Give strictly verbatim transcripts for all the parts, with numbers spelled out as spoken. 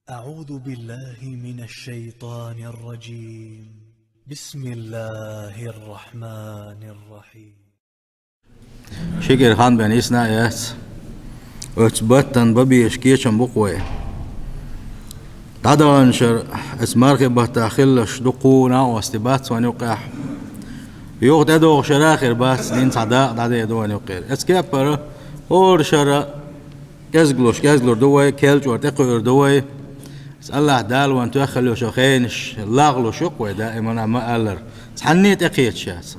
أعوذ بالله من الشيطان الرجيم. بسم الله الرحمن الرحيم. Ши кӀира хан бен йисна а яц. Оцу баттан бан безаш кечам бу-кх вай. ДӀадаханчу шарахь оцу мархи баттахь хилларш дуккха а накъостий бац вайна юккъехь. Юха тӀедогӀуш шарахь а хир бац, дин цхьа дакъа дӀадеда вайна юккъера. Оцу кепара хӀора шарахь кӀезиглуш кӀезиглур ду вай, кел чӀор тӀекхуьур ду вай. Оцу АллахӀ Дала вайна тоьхна хила йолу хенаш лагӀлуш ю-кх вай даимана ма-аллара. Цхьанне а тӀекхеташ яц.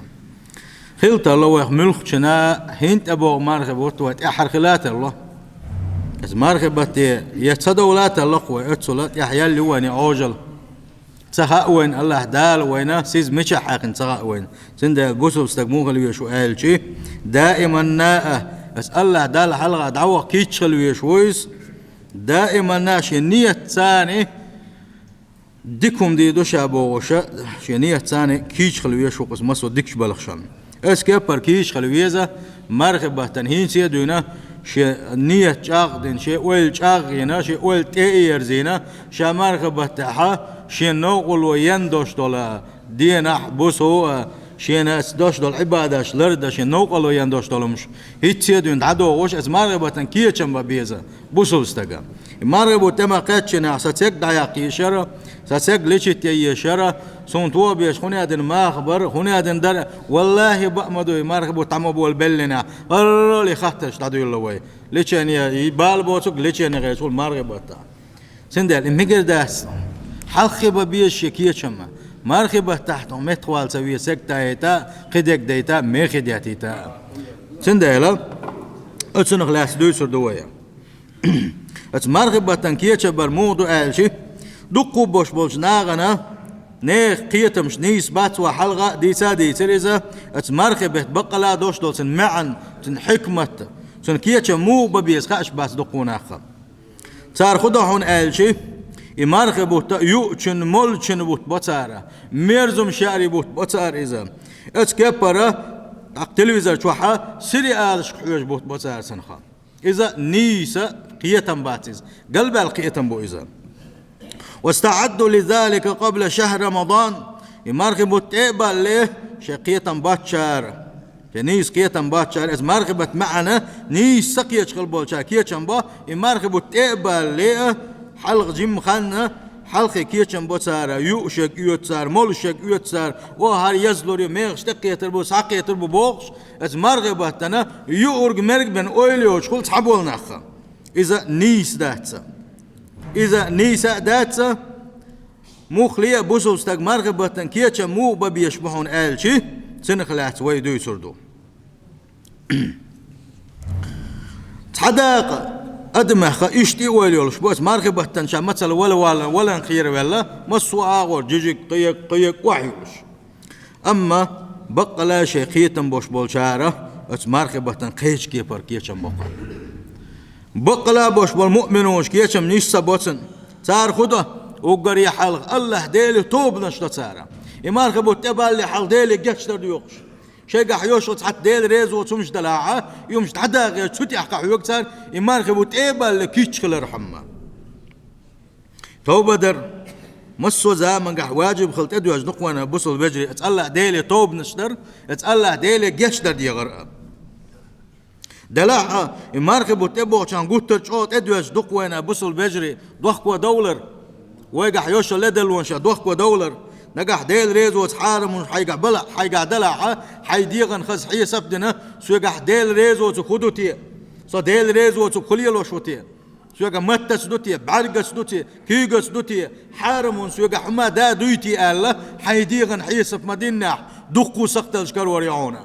Хила тарло вайх муьлххачунна хӀинца тӀебогӀу мархи бутт вай тӀаьххьара хила тарло. Оцу мархи батте я ца довла тарло-кх вай, оццула тӀаьхьа яьлла ю вайна Ӏожалла. Ца хаьа вайна АллахӀ Дала вайна сиз мичахь хьаькхина ца хаьа вайна. Цундела бусалба стаг муха хила везаш ву аьлчи, даиманна а, аса АллахӀ Далла хьалха дӀаваха кийча хила везаш ву иза. Даиманна а шен ниятца дика хӀума дийр ду ша бохуша, шен ниятца кийча хила везаш ву-кх иза массо а дикачу балхашна. Оцу кепара кийча хила веза, мархи баттана хӀинца а дуьйна, шен ният чӀагӀдина, шен ойла чӀагӀйина, шен ойла тӀе а ерзийна, ша мархи баттахь шен новкъарло ян долуш долу денахь, буса а, шена оцу долуш долу Ӏибадаташ лардан шен новкъарло ян долуш долу хӀумаш, хӀинца а дуьйна дӀадохуш, оцу мархи баттана кечам бан беза бусалба стага. И мархи бутт тӀе ма-кхеччинехь, сан церг дӀаяккха езаш яра, сан церг лечить ян езаш яра, суна тоба еш хӀун аьлла дина мах бара, хӀун аьлла дина дара, валлахӀи, баа ма ду, и мархи бутт дӀа ма болабеллинехь, гӀарралла и хаттарш дӀадуьйлало вай. Лечение, и бала боцург лечение гӀерташ хуьлу мархи баттахь. Цундела и мегар дац хьалххе бан беза шен кечам, мархи баттахь тхо меттахвала ца веза, церг тайита а, кхидерг дайта а, мехе деттийта а. Цундела оцунах лаьцна дуьйцур ду вай. Оцу мархи баттана кечам бар муха ду аьлчи, дуккха а бош болчу нахана нехан кхетамаш нийса бац, вай хьалха а дийца а дийцира иза, оцу мархи бетта баккъала а долуш долу цуьнан маьӀна, цуьнан хьикмат, цуьнан кечам муха бан беза хууш бац дуккха а нахана. Цара хӀун до хьуна аьлчи, и мархи бутт юучун, молучун бутт бо цара, мерза хӀума шаьарий бутт бо цара иза. Оцу кепара, тӀаккха телевизор чохь а сериалашка хьоьжу бутт бо цара санна. Иза нийса кхетам бац иза. Галбаьлла кхетам бу иза. «واستعدوا لذلك قبل شهر رمضان». И мархи бутт тӀе а балале, шайн кхетам боцчара, шайн нийса кхетам боцчара, иза мархи баттан маьӀна нийса ца кхеташ хила болчара кечам бо, и мархи бутт тӀе а балале а, хьалха жимма ханна, хьалхе кечам бо цара, юуш ерг оьцу цара, молуш ерг оьцу цара, о, хӀара езлур ю, мехаш тӀекхетар бу, схьакхетар бу бохуш, оцу мархи баттана юург-мерг бен ойла йоцуш хуьлу цхьаболу нах. Иза нийса дац. Иза нийса а дац. Муххале а бусалба стаг мархи баттана кечам муха бан безаш бу хьуна аьлчи, цунах лаьцна вай дуьйцур ду. Цхьа дакъа адамех иштта и ойла йолуш бу, аса мархи баттана ша мацалла вала валан, валан кхераваьлла, массо а агӀор жижиг, кхиъ, кхиъ охьаюьлуш. Амма баккъала а шайн кхетам бош болчара оцу мархи баттана кхечу кепара кечам бо-кх. Баккъала а бош болу муъминаш кечам нисса боцун. Цара хӀун до? Уггаре хьалха АллахӀ Деле тобанаш до цара. И мархи бутт тӀе балале хьалха Деле гечдар доькъуш. Шайгахь йош цхьацца Дела реза воцу хӀумаш далахь а, и хӀумаш дӀадахьа, цу тӀехь кхахьоьгу цара, и мархи бутт тӀе а балале кийча хилар хьамма. Тоба дар массо а замангахь важиб хила тӀедоьжна ду-кх вайна, бусалба вежарий, оцу АллахӀ Деле тобанаш дар, оцу АллахӀ Деле гечдар дегӀар а. Делахь а, и мархи бутт тӀебогӀучохь гуттар а чӀогӀа тӀедоьжна ду-кх вайна, бусалба вежарий, дохко довлар. Вайгахь йош йолу ледарлонаш дохко довлар. Нагахь Дела реза воцу хьарамаш хьайгахь бала, хьайгахь далахь а, хьайн дегӀан хаза хьесап а дина, соьгахь Дела реза воцург хӀун ду те? Со Дела реза воцург хӀун лелош ву те? Соьгахь маттаца ду те, бӀаьргаца ду те, куьйгаца ду те, хьарамна соьгахь хӀума да дуй те аьлла, хьайн дегӀан хьесап ма-диннехь, дуккха а сакхталлаш карор ю хьуна.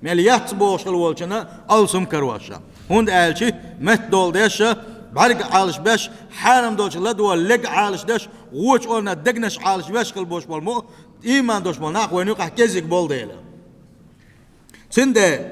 Мел яц бохуш хила волчунна алсам карош. ХӀунда аьлча меттадовла деш, бӀаьрг Ӏалаш беш, хьарам долчух ладогӀа лерг Ӏалаш деш, вочу орна дегнаш Ӏалаш беш хила болуш болу мо, ийман долуш болу нах вайна юкъахь кӀезиг болу дела. Цундела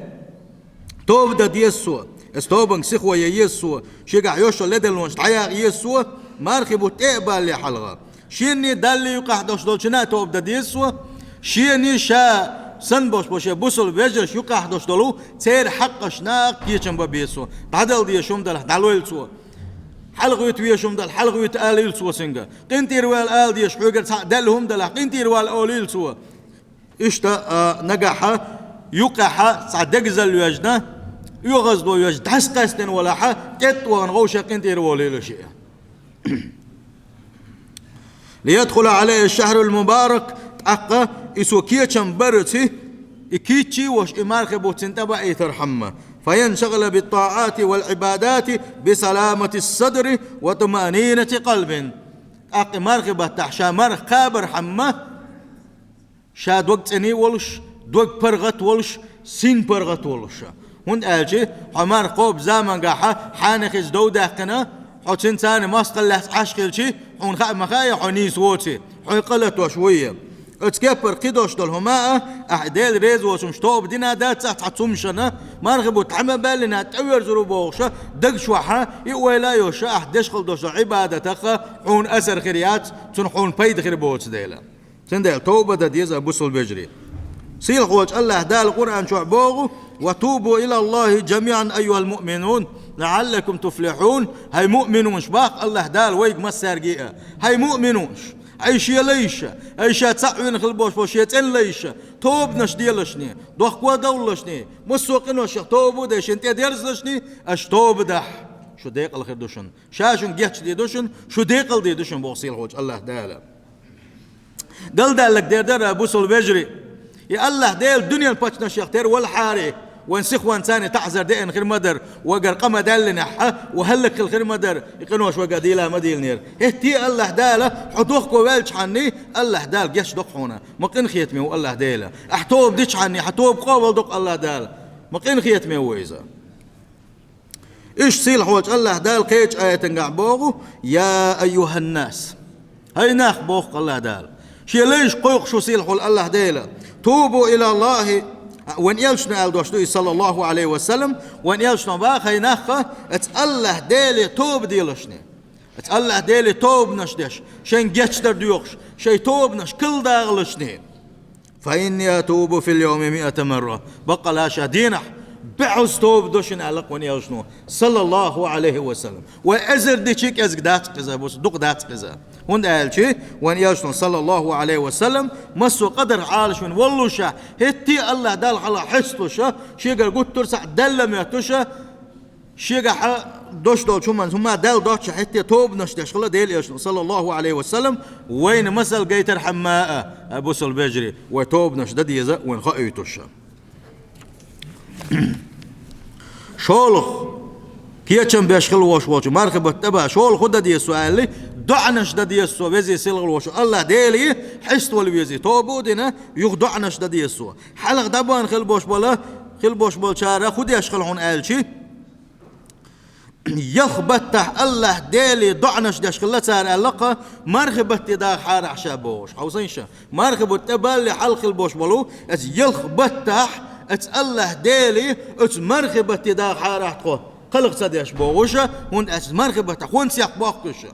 тоба дан деза со, аса тобанга сихо ян еза со, шегахь йош йолу ледарлонаш дӀаяха еза со, мархи бутт тӀе а балале хьалха. Шена а, Далла юкъахь долуш долчунна а тоба дан деза со, шена а, ша санна болуш болу шен бусалба вежарш юкъахь долуш долу, церан хьакъашна а кхечам бан беза со. ДӀадала дезаш хӀума далахь, дӀалойла цо. хьалхавита везаш хӀума далахь, хьалхавита алийла цо цуьнга. КъинтӀера вала ала дезаш хьоьгара цхьаъ даьлла хӀума далахь, къинтӀера вала олийла цо. Иштта, а, нагахь юкъахь цхьа дегазалла вежна, оьгӀазло вежна, дӀасакъаьстина валахь, тӀетта вахана вовшах къинтӀера волийла шиъ. ليدخل عليه الشهر المبارك, тӀаккха и цо кечам барца, и кийча а волуш, и мархи бутт цунна тӀебаийтархьама, فينشغل بالطاعات والعبادات بسلامة الصدر وطمأنينة قلب. ТӀаккха и мархи баттахь ша марха кхабархьама, ша дог цӀена а волуш, дог паргӀат а волуш, син паргӀат а волуш. ХӀунда аьлча хьо марха кхобу замангахь хьанехица дов даьккхина, хьо цуьнца мостагӀалла лаьцна Ӏаш хилча, хьуна хаа ма хаьа хьо нийса воций, хьо къа латош вуй. Оцу кеппара кхидолуш долу хӀума а, ахь Дела реза воцуш тоба дина а дац ахь цхьа цумшана, мархи бутт хьа ма баьллина тӀеверзур ву бохуша, даг чохьа и ойла а йоша, ахь деш хила долуш долу Ӏибадатаха хьуна асар хир яц, цунах хьуна пайда хир боцу дела. Цундела тоба дан деза, бусалба вежарий. Сийлахьволчу АллахӀ Дала Къуръан чохь боху: «وتوبوا إلى الله جميعا أيها المؤمنون لعلكم تفلحون». ХӀай муъминунаш, боху АллахӀ Дала вайга массаьрга а. ХӀай муъминунаш, хӀай шен лайша, хӀай ша цхьаъ вина хила болуш болу шен цӀена лайша, тобанаш делашний, дохко а довллашний, массо а къиношех тоба а деш, шен тӀедерзалашний, аша тоба дахь, шу декъала хир ду шуна. Ша шуна гечдийр ду шуна, шу декъалдийр ду шуна, боху сийлахьволчу АллахӀ Дала. Галдаьлларг дера дара, бусалба вежарий. И АллахӀ Дела дуьненан паччанашех тера валахьара, вайн сихонца таӀзар деана хир ма дара, вайгара къа ма даьллинехь, вай хӀаллакьхила хир ма дара, и къинош вайга дийла ма дийлинера. ХӀетте а АллахӀ Дала хьо дохко ваьлчхьанний, АллахӀ Дала гечдо-кх хьуна, ма къинхетаме ву АллахӀ Дела. Ахь тоба дичхьанний, хьан тоба къобалдо-кх АллахӀ Дала, ма къинхетаме ву Иза. Иштта сийлахьволчу АллахӀ Дала кхечу аятангахь боху: «يا أيها الناس». ХӀай нах, боху АллахӀ Дала. Шен лайшка кхойкхуш ву сийлахьволу АллахӀ Дела. «توبوا إلى الله». Вайн элчано аьлла долуш ду иза, саллаллаху Ӏалайхи ва саллам, вайн элчано боху: «ХӀай нах, оцу АллахӀ Деле тоба делашний». Оцу АллахӀ Деле тобанаш деш, шайн гечдар доьхуш, шайн тобанаш кхалдахалашний. «فإني أتوب في اليوم مائة مرة». Баккъала ша денахь бӀозза тоба до шуна аьлла-кх вайн элчано, саллаллаху Ӏалайхи ва саллам. Вай эзар дичи кӀезиг дац-кх иза, бусалба, дукха дац-кх иза. ХӀунда аьлча вайн элчано, саллаллаху Ӏалайхи ва саллам, массо а къадарх Ӏалашвина воллушехь, хӀетте а АллахӀ Дала хьалха хьесталуша, шегара гуттар а цхьаъ даьлла моьттуша, шегахь дош долчу хӀуманца хӀума даьлла доццуш хӀетте тобанаш деш хилла Делан элчано, саллаллаху Ӏалайхи ва саллам, вайна масал гайтархьама а, а, бусалба вежарий, вай тобанаш дан деза вайна хоуьйтуша. ШолгӀа, кечам беш хила волуш волчу мархи бутт тӀе бан, шолгӀа хӀун дан деза цо аьлла, доӀанаш дан деза цо, везий сийлахь волуш волу АллахӀ Деле хьеставала везий, тоба а дина, юха доӀанаш дан деза цо. Хьалха дӀабахана хила болуш бола, хила болуш болчара хӀун деш хила хьуна аьлча, ялх баттахь АллахӀ Деле доӀанаш деш хилла цара аьлла-кх, мархи батте дахахьара ахь ша бохуш. Хьовсийша, мархи бутт тӀе балале хьалха хила болуш болу, оцу ялх баттахь оцу АллахӀ Деле оцу мархи батте дахахьара ахь тхо, кхалха ца деш бохуша, хӀунда аьлча мархи баттахь хӀунда сехк боккхуша.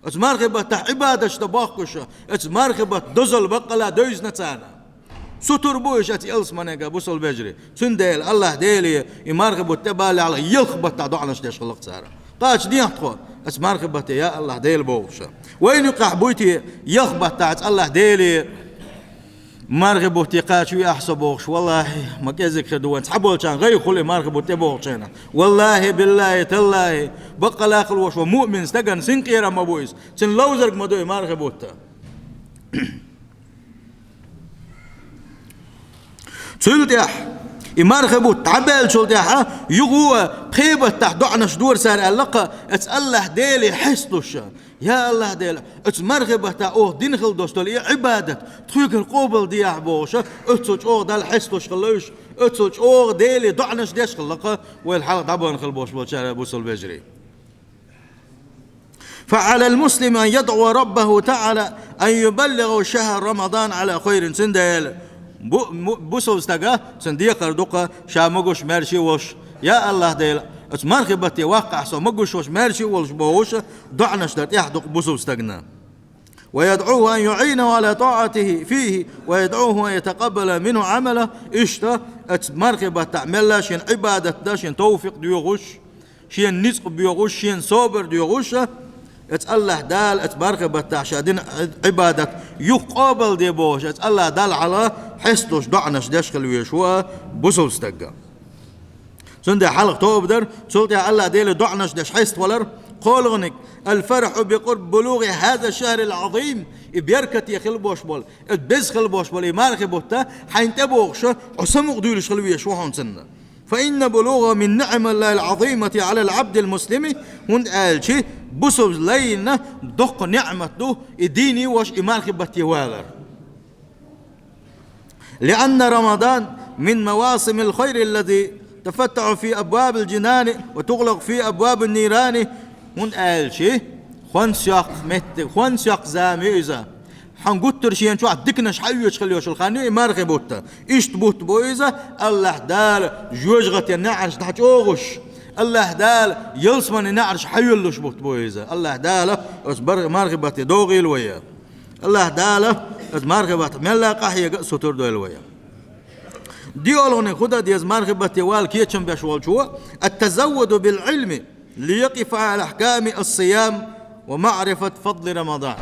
Оцу мархи баттахь Ӏибадаташ дан боккхуша, оцу мархи батта дозалла баккъала девзина царна. Сутур бу уьш оцу ялсаманега, бусалба вежарий. Цундела АллахӀ Деле и мархи бутт тӀе балале ялх баттахь доӀанаш деш хилла-кх цара. Кхача дехьа тхо оцу мархи батте, я АллахӀ Дела, бохуша. Вайна юкъахь буй те ялх баттахь оцу АллахӀ Деле, мархи бутте кхача веахь со бохуш, валлахӀи, ма кӀезиг хир ду вайн цхьаболчарна гӀайгӀа хуьлу и мархи бутт тӀе бохучу хенахь. ВаллахӀи, биллахӀи, таллахӀи, баккъала хила волуш волу муъмин стагана синкъерам ма бу иза, цуьнан ловзарг ма ду и мархи бутт. Цул тӀаьхьа, и мархи бутт дӀабаьллачул тӀаьхьа, юха а пхи баттахь доӀанаш дора цара аьлла-кх, оцу АллахӀ Деле хьесталуша. Я АллахӀ Дела, оцу мархи баттахь оха дина хила долуш долу и Ӏибадат тхоьгара къобалдехьа бохуша, оццул чӀогӀа Далла хьесталуш хилла уьш, оццул чӀогӀа Деле доӀанаш деш хилла-кх вайл хьалха дӀабахана хила болуш болчара, бусалба вежарий. فعلى المسلم أن يدعو ربه تعالى أن يبلغه شهر رمضان على خير. Цундела бу-, му-, бусалба стага цуьнан декхар ду-кх ша могуш, маьрша а волуш, я АллахӀ Дела, оцу мархи батте ваккхахь со могуш волуш, маьрша а волуш бохуша, доӀанаш дар тӀехь ду-кх бусалба стагана. ويدعوه أن يعينه على طاعته فيه ويدعوه أن يتقبل منه عمله. Иштта оцу мархи баттахь мелла шена Ӏибадат дан шена товфикъ доьхуш, Шен ницкъ боьгӀуш, шен собар доьгӀуш, эца Аллахь Дала эца мархий баттахь ша дина Ӏибадат юха къобал де бохуш, эца Аллахь Далла хьала хьесталуш доӀанаш деш хила везаш ву бусалба стаг. Цундела хьалха тоба дар, цул тӀаьхьа Аллахь Деле доӀанаш деш хьеставалар, кхоалгӀаниг, الفرح بقرب بلوغ هذا الشهر العظيم, и беркате хила бош болу, и беза хила бош болу, и мархий бутт хьайна тӀебогӀуш, хьо самукъадуьйлуш хила везаш ву хьуна цунна. فإن بلوغه من نعم الله العظيمة على العبد المسلم, хӀунда аьлча бусалба лайна доккха неӀмат ду и дийне ваша и мархий батте валар. لأن رمضان من مواسم الخير الذي تفتح في أبواب الجنان وتغلق في أبواب النيران. ХӀунда аьлча хӀонс йоккха меттиг, хӀонс йоккха зама ю иза. Хьан гуттар шена чохь диканаш хьаоьцуш хила йолуш хан ю и мархий бутт. Иштта бутт бу иза, Аллахь Дала жоьжахатин неӀарш дӀачӀогӀуш, Аллахь Дала ялсаманин неӀарш хьайоьллуш бутт бу иза. Аллахь Дала оцу бар-, мархий батте догӀийла вай. Аллахь Дала оцу мархий батта мелла къахьега а сутар дойла вай. ДиолгӀаниг хӀун дан деза мархий батте вала кечам беш волчо, التزود بالعلم ليقف على أحكام الصيام ومعرفة فضل رمضان.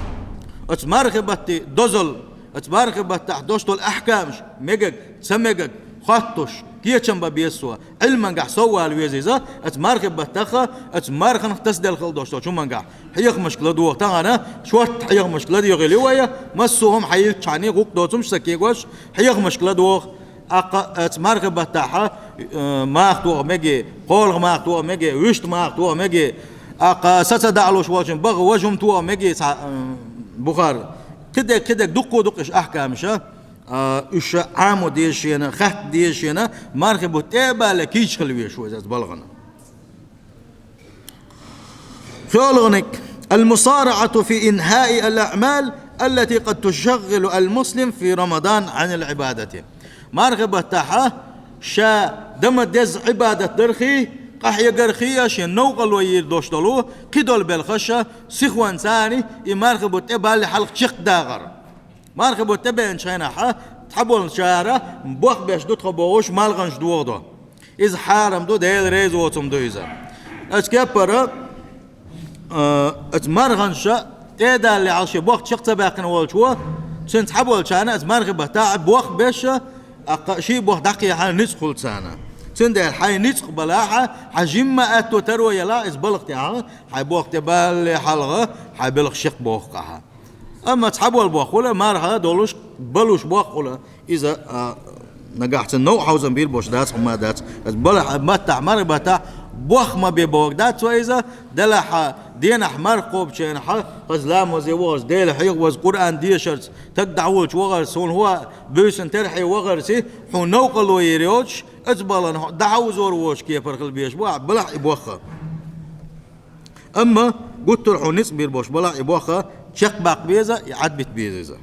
Оцу мархий батте дозалла, оцу мархий баттахь долуш долу ахькамаш, мегаг, ца мегаг, хоттуш, кечам бан беза цо. Ӏилмангахь соввала веза иза, оцу мархий баттахь, оцу марханах тасаделла хила долуш долчу хӀумангахь. Хьехамашка ладогӀа тахана, шортта хьехамашка ладоьгӀийла вай, массо а хӀума хьайилличхьана, гӀуллакх доцурш ца кегош, хьехамашка ладогӀа. ТӀаккха оцу мархий баттахь, э, маха тоха меге, кхоалгӀа маха тоха меге, вуьшта маха тоха меге, тӀаккха са ца даӀалуш волчун баха важа хӀума тоха меге, цхьа, э, бухара. Кхидерг, кхидерг дуккха а ду-кх уьш ахькамаш, а, уьш Ӏамо деза шена, хатта деза шена, мархий бутт тӀе а балале кийча хила везаш ву иза балхана. КхоалгӀаниг, المسارعة في إنهاء الأعمال التي قد تشغل المسلم في رمضان عن العبادة. Мархий баттахь ша дан ма дезза Ӏибадат дархий, къахьегархий а шен новкъарло йийр долуш долу кхидолу белхаш сихонца и мархий бутт тӀе балале хьалха чекхдахар. Мархий бутт тӀебеанчу хенахь, цхьаболчара бохбеш ду тхо бохуш, малханаш дохадо. Иза хьарам ду, Дела реза воцург ду иза. Оцу кеппара, а, оцу марханаш тӀе а далале хьалха шен бохча чекх ца баьккхина волчо, цуьнан цхьаболчарна оцу мархий баттахь бохбеш, тӀаккха шен бох дӀакхехьа ницкъ хуьлу царна. Цундела хьайн ницкъ балахь, хьан жимма аьтто таро ялахь, иза балха тӀехь, хьайн бох тӀе балале хьалха, хьайн белхаш чекхбоху-кх ахь. Амма цхьаболу боххула, марха долуш, балуш боххула, иза, а, нагахь цунна новкъа хьовзам бийр болуш дац, хӀумма дац. Аса балахь, маттахь, мархий баттахь, бох ма бе бохург дац вай иза, делахь, денахь марха кхобучу хенахь, хаза ламазе вахарца, Дела хьехаваза Къуръан дешарца, таг дӀахьулчу вахарца, хӀун хӀуа буьйсанна терхье вахарца, хьуна новкъарло йийр йоцуш, оцу балхана хьо дӀахьовзор воцуш кепара хила безаш бу, ахь балахь и бохха. Амма гуттар а хьуна ницкъ бийр болуш балахь и бохха чекхбаккха беза, и Ӏадбита беза иза.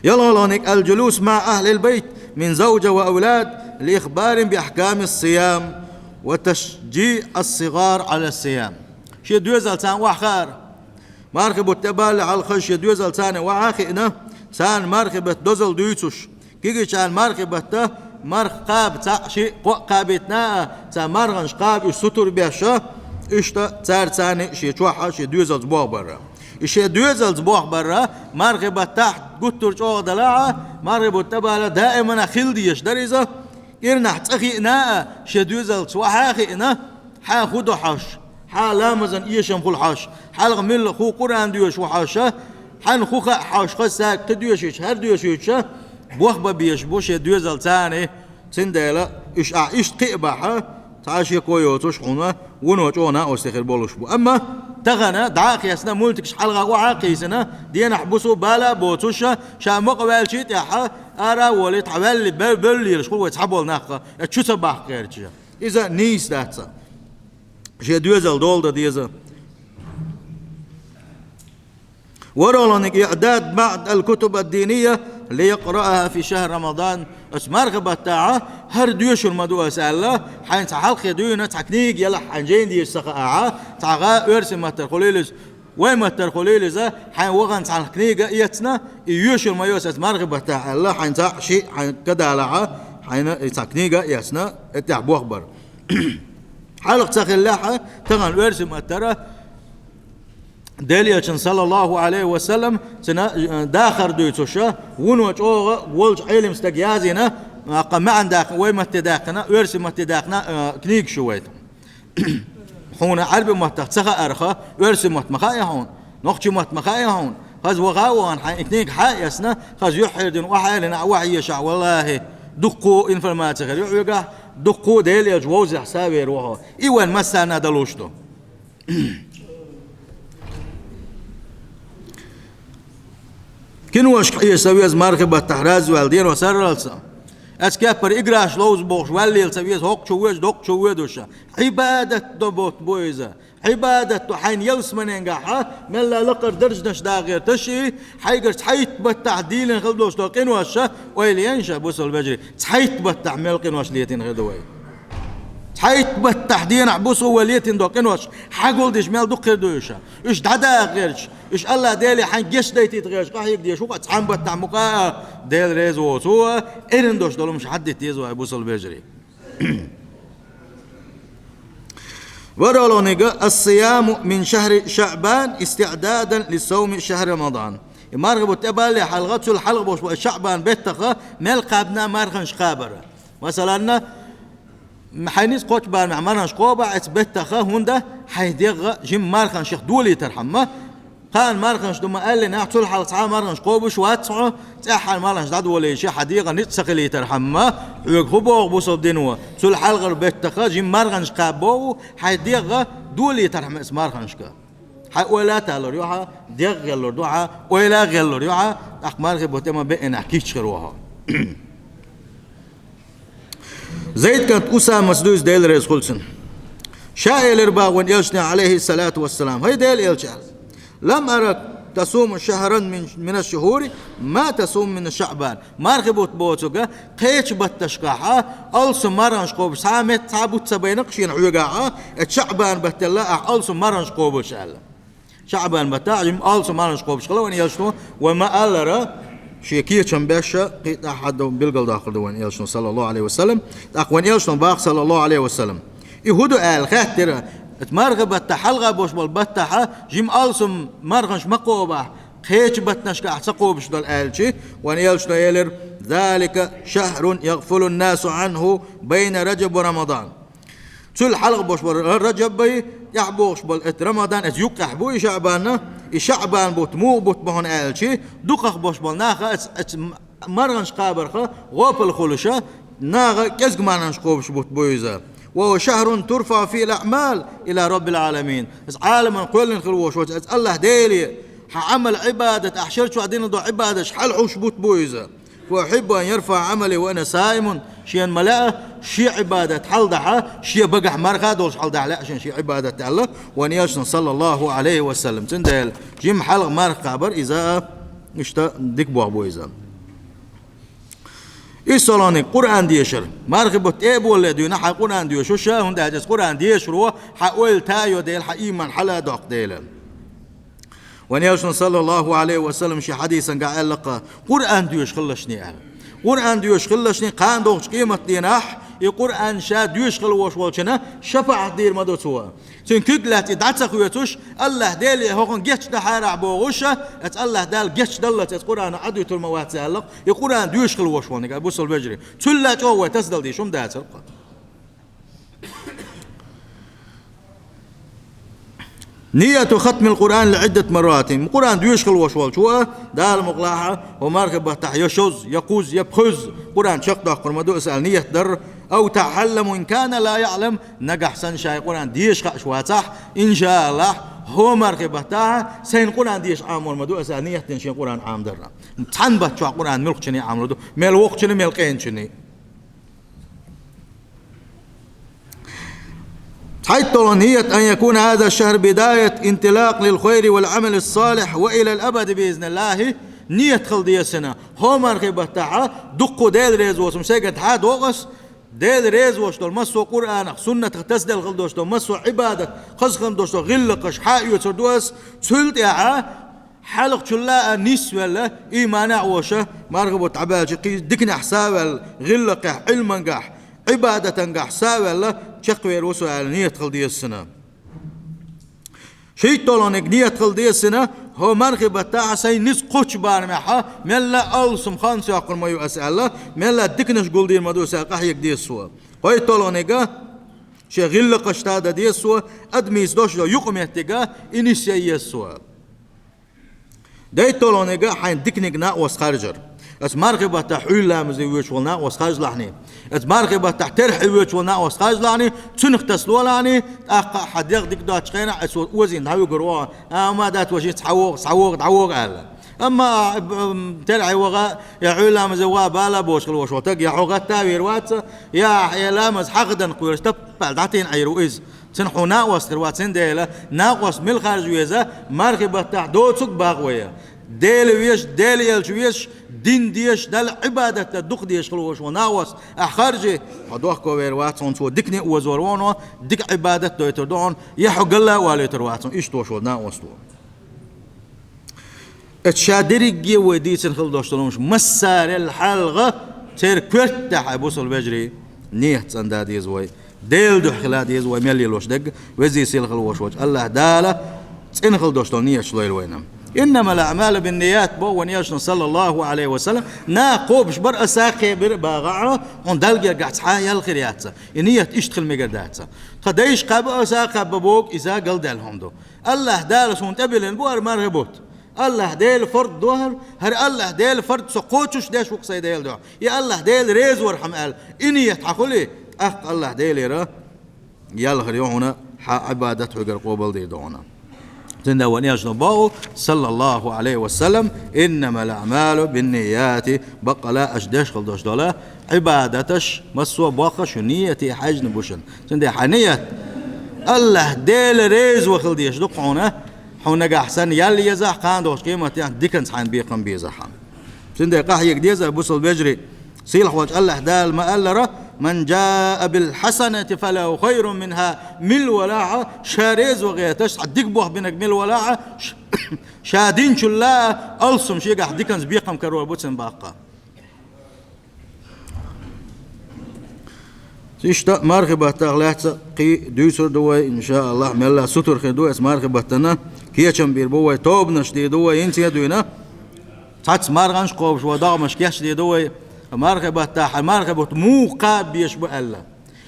ЯлхалгӀаниг, الجلوس مع أهل البيت من زوجة وأولاد لإخبارهم بأحكام الصيام وتشجيع الصغار على الصيام. Шен доьзалца охьахаар. Мархий бутт тӀе балале хьалха шен доьзалца охьа а хиъна, царна мархий беттан дозалла дуьйцуш, кегийчарна мархий баттахь, марха кхаба цхьаъ, шиъ, кхоъ кхабийтина а, цхьа марханаш кхаба уьш сутур беш, иштта цаьрца шен чохь а шен доьзалца бохбар. И шен доьзалца бохбар мархий баттахь гуттар а чӀогӀа далахь, мархий бутт тӀе балале даимана хила дезаш дара иза, кӀирнахь цӀа хиъна а, шен доьзалца охьа а хиъна, хьан хӀун ду хьожуш, хьан ламазан эшам хуьлу хьожуш, хьалха милла хӀун Къуръан доьшуш ву хьожуш, хьан хӀун хаьа хьожуш, хаза сага кхин доьшуьйтуш, хӀара доьшуьйтуш, бохбан безаш бу шен доьзалца царна, цундела уьш ахь иштта кхиъ бахь, цхьа а шеко йоцуш хьуна, вуно чӀогӀа накъостий хир болуш бу. Амма тахана дӀа а хецна, мультикаш хьалха охьа а кхийсина, денахь буса бала а боцуш, ша мукъа ваьлча а тӀехь, ара а волий, тхьа ваьлли, бев-, бевлла лелаш хуьлу вай цхьаболу нах, я чу ца баккха гӀерташ. Иза нийса дац. Шен доьзал дола дан деза. ВорхӀалгӀаниг, إعداد بعض الكتب الدينية ليقرأها في شهر رمضان. Аса марха баттахь хӀара доьшур ма ду аса аьлла, хьайна цхьа хьалххе дуьйна цхьа книга елахь, хьайна жайна дезаш ца хаахь, цхьа гӀа оьрсийн маттара хуьлийла иза, вайн маттара хуьлийла иза, хьайн вахана цхьана книга а эцна, и йоьшур ма йо аса марха баттахь аьлла, хьайна цхьаъ, шиъ хьайна кадалахь, хьайна и цхьа книга а эцна, и тӀехь бохбар. Хьалха ца хиллехь, тахана оьрсийн маттара Делан Элчанна, саллаллаху Ӏалайхи ва саллам, цуьнан, э, дахар дуьйцуш, вуно чӀогӀа волчу Ӏелам стага язйина, а, кху маьӀна даьккхина, вай матте даьккхина, оьрсийн матте даьккхина, э, книгаш ю вай. Хьуна Ӏаьрбийн маттах ца хаарх, оьрсийн мотт ма хаьа хьуна, нохчийн мотт ма хаьа хьуна. Хаза ваха а вахана, хьайна и книга хьаэцна, хаза юьхьӀаьрдина, охьаьллина а вахьа ешахь, валлахӀи, дуккха информаци хир ю хьоьгахь, дуккха Делан Элча вовзехь сов вер ву хьо. И вайн массарна далуш ду. Киношка Ӏеса веза мархи баттахь, развал дено сарралца. Ас кеппара играш ловза бохуш валлийла ца веза, хӀокху чу воьдуш, доккху чу воьдуш. Ӏибадат до бутт бу иза. Ӏибадат до хьайна ялсаманенгахь, мелла лакхара даржанаш дагӀера таший, хьайгара цхьайтта баттахь дийлина хила долуш до къинош, ойла ен ша, бусалба вежарий, цхьайтта баттахь мел къинош летийна хир ду вай. Цхьайтта баттахь денахь бусалба вай летийна до къинош, хьагулдеш мел дукха хир ду уьш. Уьш дӀадаккха гӀерташ, уьш АллахӀ Деле хьайна гечдайтийта гӀерташ, къахьега дезаш ву-кх цхьана баттахь мукъа а, Дела реза воцу а, эрна долуш долу хӀумаш хьаддита деза вай, бусалба вежарий. ВорхӀалгӀаниг: «Ас-сияму мин шахьри ШаӀбан истиӀдадан ли савми шахьри Рамадан». И мархи бутт тӀебаллале хьалха, цул хьалха болуш болу шаӀбан беттах мел кхаьбна марханаш кхабар. Масалан, хьайн ницкъ кхочу барамехь марханаш кхобахь оцу беттах, хӀунда хьайн дегӀ жима марханашех долийтархьама. Кхана марханаш ду ма аьллинехь, цул хьалха цхьа а марханаш кхобуш вац хьо, цӀеххьана марханаш дӀадолийча, хьан дегӀан ницкъ ца хилийтархьама, хьоьга хӀун боху бусалба дино, цул хьалхара беттах жима марханаш кхаба боху, хьайн дегӀ долийтархьама оцу марханашка. Хьайн ойла а талур ю хьан, дегӀ а гӀеллур ду хьан, ойла а гӀеллур ю хьан, тӀаккха мархи бутт тӀе ма беъинехь кийча хир ву хьо. Зайд кӀант Усамас дуьйцу, Дела реза хуьлу цунна. Ша элира боху вайн Элчане, Ӏалайхиссалату вассалам: «ХӀай Делан Элча, лам арак тасуму шахьран мин, мина шшухьури ма тасуму мина ШаӀбан». Мархи бутт боцург, кхечу батташкахь алсам марханаш кхобуш цхьа а метта, цхьа а бутт ца байна-кх шена хьоьгахь, оцу ШаӀбан баттал ахь алсам марханаш кхобуш аьлла. ШаӀбан баттахь жима алсам марханаш кхобуш хилла вайн Элчано, вай ма-аллара, шен кечам беш, кхин а тӀаьхьа билгалдоккхур ду вайн Элчано, саллаллаху Ӏалайхи ва саллам. ТӀаккха вайн Элчано боху, саллаллаху Ӏалайхи ва саллам. И хӀун ду аьлла хаьттира, оцу мархи баттахь, хьалха болуш болу баттахь жима алсам марханаш ма кхобахь, кхечу баттанашкахь ца кхобуш долу аьлча, вайн Элчано элира: «Залика шахьрун ягфулун насу Ӏанху байна Раджаб ва Рамадан». Цул хьалха болуш болу Ра-, Раджаб бай, тӀаьхьа бохуш болу оцу Рамадан, оцу юккъехь бу и ШаӀбан, и ШаӀбан бутт муха бутт бу хьуна аьлча, дукхах болуш болу наха оцу, оцу марханаш кхабарх гӀопал хуьлуш, наха кӀезиг марханаш кхобуш бутт бу иза. «Ва хӀува шахьрун турфаӀу фихил аӀмал ила Раббил Ӏаламин». Иза Ӏаламан кхоьллина хир волуш волчу оцу АллахӀ Деле хьан Ӏамал, Ӏибадат, ахь шарчохь дина долу Ӏибадаташ хьалахьуш бутт бу иза. «Ва ухьиббу ан ярфаӀа Ӏамали ва ана саимун». Шена ма лаьа шен Ӏибадат хьаладахьа, шен багахь марха а долуш хьаладахьа лаьа шена шен Ӏибадат аьлла вайн Элчано, саллаллаху Ӏалайхи ва саллам. Цундела жима хьалха марха кхабар иза а, иштта дика боху бу иза. Исс оланиг Къуръан дешар. Мархи бутт тӀе а болале дуьйна хьайн Къуръан доьшуш, хӀунда аьлча иза Къуръан дешаро хьан ойла та а йо дела, хьан ийман хьала а доккху дела. Вайн Элчано, саллаллаху Ӏалайхи ва саллам, шен хьадисангахь аьлла-кх, Къуръан доьшуш хилалаш аьлла. Къуръан доьшуш хилалаш, кхана догӀучу къематдийнахь и Къуръан ша доьшуш хила волуш волчунна шапаӀат дийр ма ду цо. Цуьнан куьг лаьцна и дӀа ца хоьцуш, АллахӀ Деле хӀокхунна гечдахьара ахь бохуш, оцу АллахӀ Дала гечдаллалц оцу Къуръано Ӏадуьтур ма вац аьлла-кх, и Къуръан доьшуш хила волуш волниг, бусалба вежарий. Цул а чӀогӀа вай тасадала дезаш хӀума дацара-кх. Нияту хатмил Къуръан ли Ӏиддат марратин. Къуръан доьшуш хила волуш волчо, Дала мукъалахь, хӀокху мархи баттахь я шозза, я кхузза, я пхуьзза Къуръан чекхдоккхур ма ду аса аьлла ният дар. Ау таӀалламу ин кана ла яӀлам, нагахь санна ша и Къуръан деша хууш вацахь, иншааллахь, хӀокху мархи баттахь сайна Къуръан деша Ӏамор ма ду аса аьлла ният дина шен Къуръан Ӏамадарна. Цхьана баттахь Къуръан муьлххачунна Ӏамадар ду, мел воккхачунна, мел къеначунна. ЦхьайтталгӀа ният: ан якуна хӀаза шахьр бидаят интилакъ лил хайри вал Ӏамали салихь ва илал абади би изниллахӀи. Ният хила деза шена, хӀокху мархи баттахь дуккха Дела реза воцург сайгара дӀа а доккху ас, Дела реза волуш долу массо а Къуръанах, суннатах тасадала хила долуш долу массо а Ӏибадат, хазахана долуш долу гӀиллакхаш хьа а оьцур ду ас, цул тӀаьхьа хьалхачул а нисвелла, ийманехь а волуш, мархи бутт дӀабаьлча кхин диканехь сов а ваьлла, гӀиллакхехь, Ӏилмангахь, Ӏибадатангахь са а ваьлла, чекхвер ву со аьлла, нийят хила деза цуьнан. ШийтталгӀаниг нийят хила деза цуьнан, хӀо мархий баттахь сайн ницкъ кхочу барамехь, мелла а алсам хан ца йоккхур ма ю ас аьлла, мелла а диканаш гулдийр ма ду ас аьлла, къахьега деза цо. КхойтталгӀаниг, шен гӀиллакхаш тӀа дан деза цо, адамийн дош йолу юкъаметтиг, и нисъян еза цо. ДайтталгӀаниг хьайн диканиг накъост харжар. Ас мархий баттахь Ӏуьйра ламазе воьдуш волу накъост харжалахьний. Ас мархий баттахь терхье воьдуш волу накъост харжалахьний, цуьнах тасалолахьний, тӀаккха а хьан дегӀ дика доцучу хенахь, ас озийна дӀавуьгур ву, а, ма дац, ваша, цхьа вогӀу, цхьа вогӀу, дӀавогӀу аьлла. Амма, а, м, терхье ваха, я Ӏуьйра ламазе ваха бала а боцуш хила волуш волу стаг, я хьо гӀатта а вийр вац, я хьан ламаз хьахадан кхоьруш таппал дӀатийна Ӏийр ву иза. Цуьнан хьуна накъост хир вац, цундела накъост мила харжа веза, мархий баттахь доцург бакъ вай. Дела везаш, Дела элча везаш, дин дезаш, Далла Ӏибадат дан дукха дезаш хила волуш волу накъост ахь харжи, хьо дохко вер вац хьуна, цо дикане а озор ву хьуна, дика Ӏибадат дойтур ду хьуна, я хьо галла а валуьйтур вац хьуна, иштта волуш волу накъост ву. Эцу ша дерриге вай дийцина хила долуш долу хӀумаш массарел хьалха церан коьртехь, хьайн бусалба вежарий, нийят цӀандан деза вай. Делан дуьхьа хила деза вай мел лелош дерг, везий сийлахь волуш волчу АллахӀ Дала цӀена хила долуш долу нийяташ лойла вайна. «Иннамал аъмалу бинният», боху вайн Элчано, саллаллаху Ӏалайхи ва саллам, наха кхобуш бара, аса кхебира а бахахь, хьуна Далла гергахь цхьа а ял хир яц. И нийят иштта хила мегар дац. Тхан дайша кхаба, аса кхаба боху, иза галдаьлла хӀума ду. АллахӀ Дала суна тӀебиллина бу хӀара мархи бутт. АллахӀ Дела фард ду хӀара, хӀара АллахӀ Дела фард со кхочуш деш ву-кх сайн Делан дуьхьа. И АллахӀ Дела реза вархьама аьлла, и нийят хьан хуьлий, тӀаккха АллахӀ Делера ял хир ю хьуна, хьан Ӏибадат хьоьгара къобалдийр ду хьуна. Цундела вайн Элчано боху, саллаллаху Ӏалайхи ва саллам: «Иннамал аъмалу биннияти», баккъала аша деш хила долуш долу Ӏибадаташ массо а боккхуш нийяте хьаьжна бу шуна. Цундела хьан нийят АллахӀ Дела реза ван хила дезаш ду-кх хьуна, хьуна нагахь санна ял езахь, кхана долчу къематдийнахь диканца хьайна бекхам безахь. Цундела къахьега деза, бусалба вежарий, сийлахь волчу АллахӀ Дала ма-аллара: «Ман жаа бил хьасанати фалаху хайрун минха», мила валахь а, ша реза ван гӀерташ, цхьа дика болх бинарг мила валахь а, ш-, ша динчул а алсам шегахь диканца бекхам карор бу цуьнан баккха. Иштта мархи баттах лаьцна кхин дуьйцур ду вай, иншааллахӀ, мелла сутара хир ду, эцу мархи баттана кечам бийр бу вай, тобанаш дийр ду вай, хӀинца а дуьйна. Цхьацца марханаш кхобуш вай, догӀмаш кечдийр ду вай, мархи баттахь, хьайн мархи бутт муха кхаба безаш бу аьлла.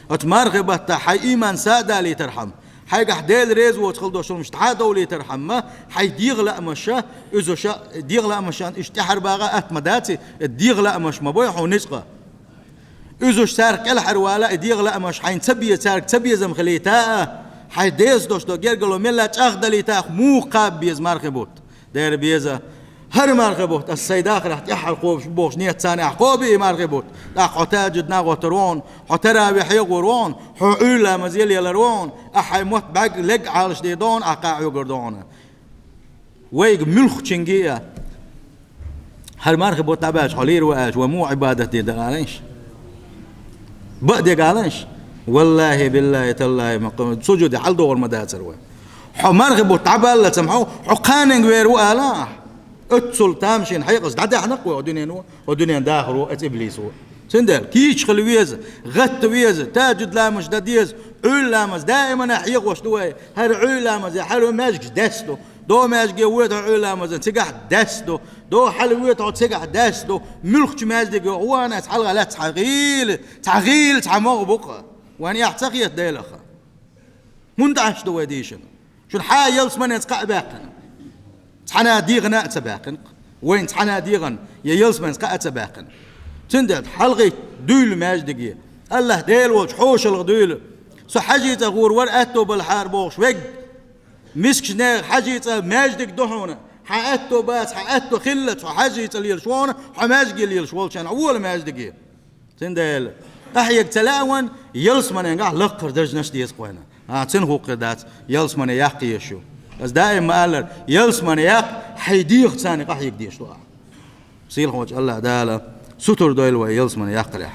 Оцу мархи баттахь хьайн ийман са а далийтархьама, хьайгахь Дела реза воцу хила долуш хӀумнаш дӀа а довлийтархьама, хьайн дегӀан лаамаша, уьзуша, дегӀан лаамашан уьш тӀаьхьара багӀа атта ма дац, дегӀан лаамаш ма бой хьуна ницкъ. Уьзуш царах кӀелхьара вала, и дегӀан лаамаш хьайна ца беза, цаьрга ца безам хилийта а, хьайн деза долуш долу гергарло мелла а чӀагӀдалийта а, муха кхаба беза мархи бутт. Дера беза, хӀара мархи бутт ас сайн дахарехь тӀаьххьара кхобуш бу бохуш нийят царна ахь кхоби и мархи бутт. ТӀаккха хьо тажуд нагӀоттар ву хьуна, хьо таравихь хьоьгур ву хьуна, хьо Ӏуьйра ламаз ялалар ву хьуна, ахь хьайн мотт бӀаьрг лерг Ӏалаш дийр ду хьуна, ахь кхаъ хьоьгур ду хьуна. Вайга муьлххачуьнга а, хӀара мархи бутт дӀабаьлча хьо лийр ву аьлча, вай муха Ӏибадат дийр дара алийша? Бакъ дерг алийша? Валлахи, биллахи, таллахи, ма кху-, сужуде хьаладогӀур ма дацара вай. Хьо мархи бутт дӀабаллалц-м хьо, хьо кханенга вер ву ала ахь. Оццул тамашийна хьекъалца дӀадаьхьна-кх вай хӀокху дуьненан ву, хӀокху дуьненан дахар ву, оцу иблис ву. Цундела кийча хила веза, гӀатта веза, тажуд ламаш дан деза, Ӏуьйра ламаз даимана хьехош ду вай. ХӀара Ӏуьйра ламаз я, хьалха маьждигаш даьсса ду. ДогӀу маьждиге воьду хьо Ӏуьйра ламазан, цигахь даьсса ду. ДогӀу хьалха воьду хьо, цигахь даьсса ду. Муьлххачу маьждиге вахана, ас хьалха лаьцна цхьа гӀийла, цхьа гӀийла, цхьа могӀа бу-кх. Вайна эхь ца хета Делах? ХӀунда Ӏаш ду вай дийшина? Шуна хьан ялсаманенца кхаъ баьккхина? Цхьана а дегӀана а ца баьккхина-кх. Вайна цхьана а дегӀана я ялсаманенца кхаъ а ца баьккхина. Цундела хьалхийта дуьйла маьждиге. АллахӀ Дела волчу хьошалгӀа дуьйла. Со хьаьжцӀа гӀур вара аьтто балхьара бохуш верг. Мискачу нехан хьаьжцӀа маьждиг ду хьуна. Хьан аьтто бац, хьан аьтто хиллалц хьо хьаьжцӀа лелаш ву хьуна, хьо маьждиге лелаш волчу хенахь, вола маьждиге. Цундела къахьега ца лаьа вайна, ялсаманенгахь лакхара даржанаш деза-кх вайна. А, цуьнан хӀума хир дац, ялсамане яккха езаш ю. Ас даим ма-аллара, ялсамане яккха, хьайн дегӀаца къахьега дезаш ду ахь. Сийлахь волчу АллахӀ Дала сутара дойла вай ялсамане яккхарехь.